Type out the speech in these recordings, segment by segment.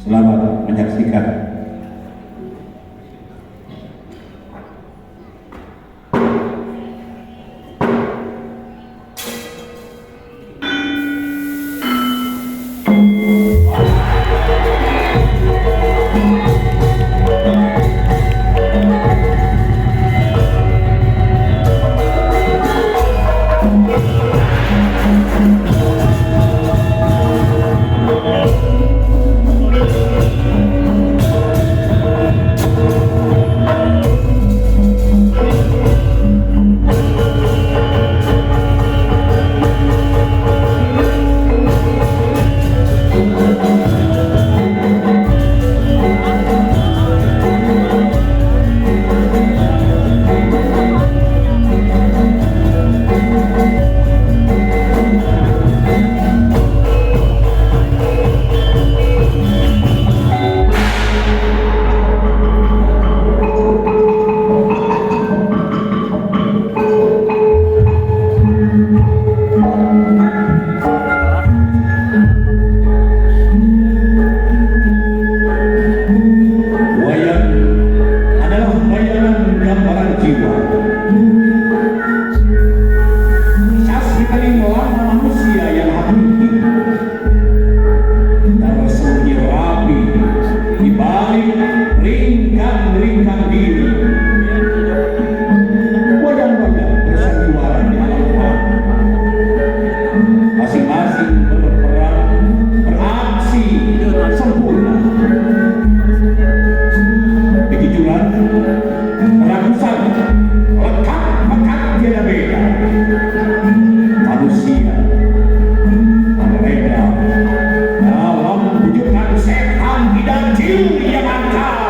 Selamat menyaksikan. Wayang adalah bayangan gambaran jiwa. Saksi paling lama manusia yang hakiki tersembunyi rapi di balik ringkang-ringkang diri. Wayang-wayang bersandiwara di alam fana, masing-masing berperan, beraksi sempurna. Kejujuran, keragusan, lekat pekat tiada beda. Manusia berbeda dalam wujudkan setan dan jin yang angkat.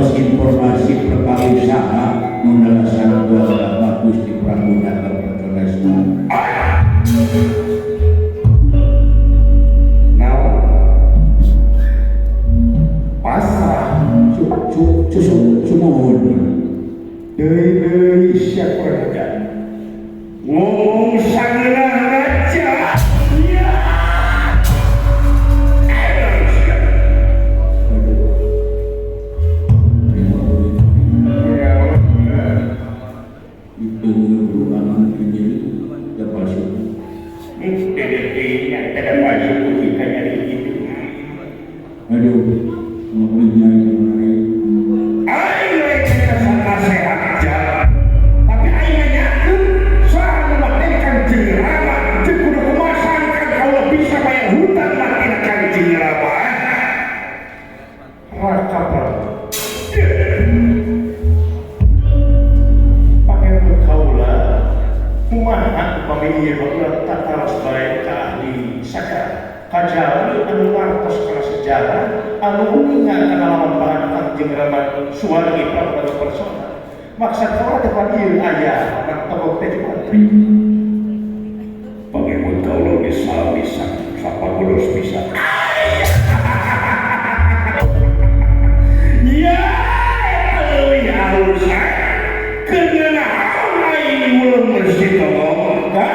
Ngartos informasi perkawis saha nu nelesan Rama Gusti Prabu Naga Percona. Naon? Pasrah Sumuhun. Deui-deui sia kurang ajar. Ngomong sangeunah raja. Ya. Aduh, ngomongnya ini. Aing rek nasihat jalan. Tapi aing nanyakeun soal nu Kanjeng Rama jeung kudu kumaha sangkan kaula bisa bayar hutang matina Kanjeng Rama. Raka Prabu. Pangeran kaula kumaha upami ieu baheula tataros bae ka ahli sakara. Kajawi anu ngartos kana sejarah anu uninga kana lawan Kanjeng Rama Suwargi Prabu Naga Persona. Maksad kaula teh pan ieu aya mantebok teh mantri. Pangemun kaula geus bisa sapagodos bisa. Ya, euy alus keuneunahan aing ulun mesti tolong ka.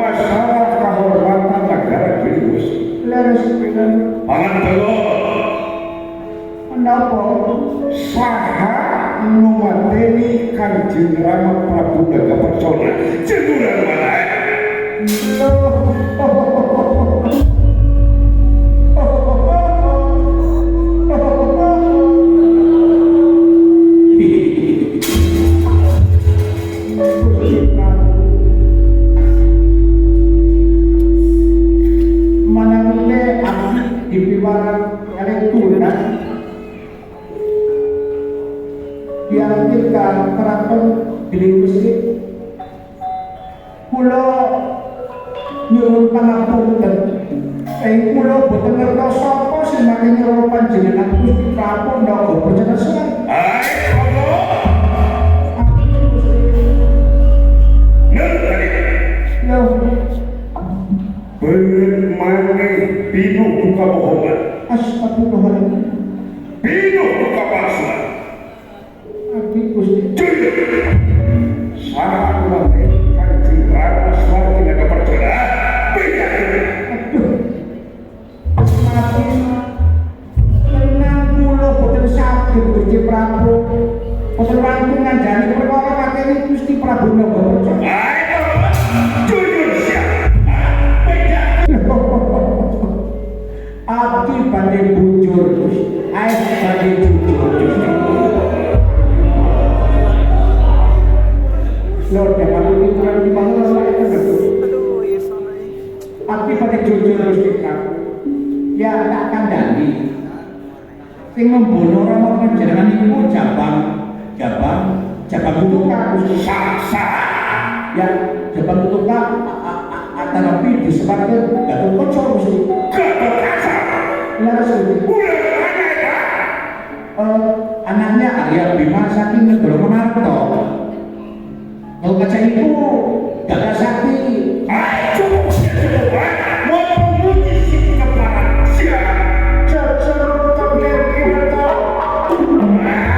Masalah kehormatan negara Giliwesi. Paman Telo, menapa saha nu mateni Kanjeng Rama Prabu Naga Persona? Jeung urang mana? Diangkirkan keraton Giliwesi kula nyuwun pangapunten ing kula boten ngertos sapa sing mangke nyuwun panjenengan Gusti Prabu Naga Percona. Ae Allah beungeut maneh pinuh ku kabohongan. Astagfirullahaladzim. Pinuh ku kapalsuan. Abdi Gusti. Saha nu mateni Kanjeng Rama Suwargi Naga Percona? Aduh. Mati. Tenang kula boten saged Gusti Prabu. Boten wantun ngandani perkara mateni Gusti Prabu Naga Percona. Ayo, jujur sia. Abdi badhe bujur Gusti. Ae badhe jujur Gusti. Lho, dapat pikiran di mana saya kan. Aduh, ya sono. Abdi badhe jujur Gusti Prabu. Ya tak kandhani. Sing membunuh Rama panjenengan iku Jabang Tutuka Gusti. Sa. Ya, Jabang Tutuka atanapi disebutke Gatotkaca Gusti. Gatotkaca. Leres Gusti. Urang mana eta? Anaknya Arya Bima saking negara Monarto. Gatotkaca iku gagah sakti. Ayo cukup sia cukup. Mau memuji si kepala sia. Cecer kebir kita. Ayo.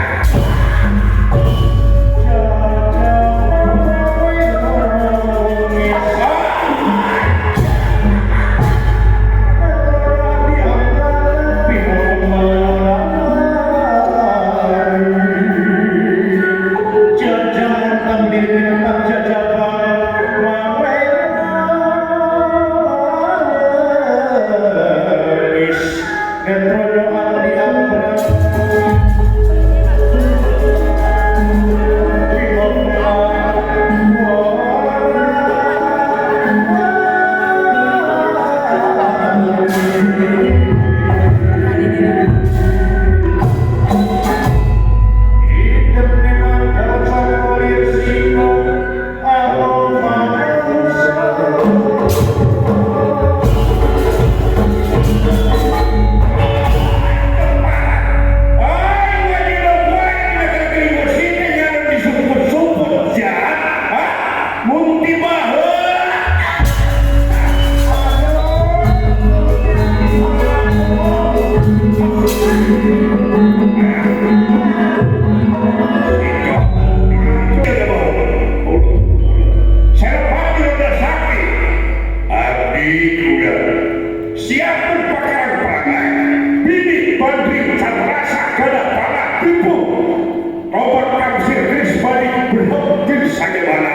Sajabana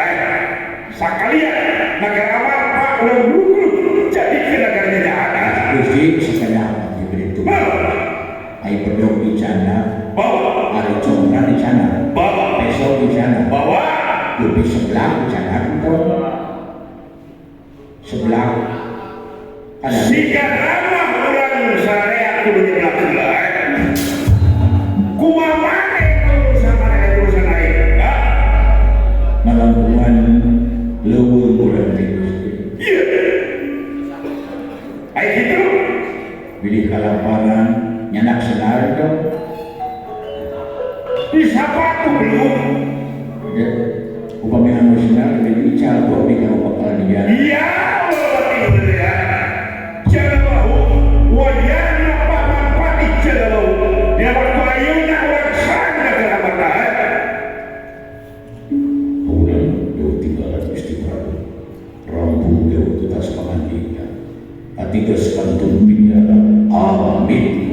sakalian negara Amarta urang rugruh jadi ke negara jajahan. Gusti sekadar diberi tugas. Ai bedog di sana, Bawa, ari congkrang di sana, bawa, peso di sana, bawa. Lebih sebelah di sana itu sebelah ada. Siga ramah urang sarea kudu nyeblak heula. Kumaha maneh urusan maneh urusan aing? Ha? Malampungan leuweung urang teh Gusti. Iya. Ai kitu. Bilih kalaparan nyanak senar dong. Di sapatu belum. Ya, upami anu senar lebih ical ku abdi kana bakal di jalan. Iya, berarti ya. Jaga bahu, wayana paman pati jaga bahu. Dia waktu ayeuna urang sareng negara Amarta. Urang jauh tinggalan Gusti Prabu. Rampung jauh tutas pangandika. Atigas kantun pinjara. Amin.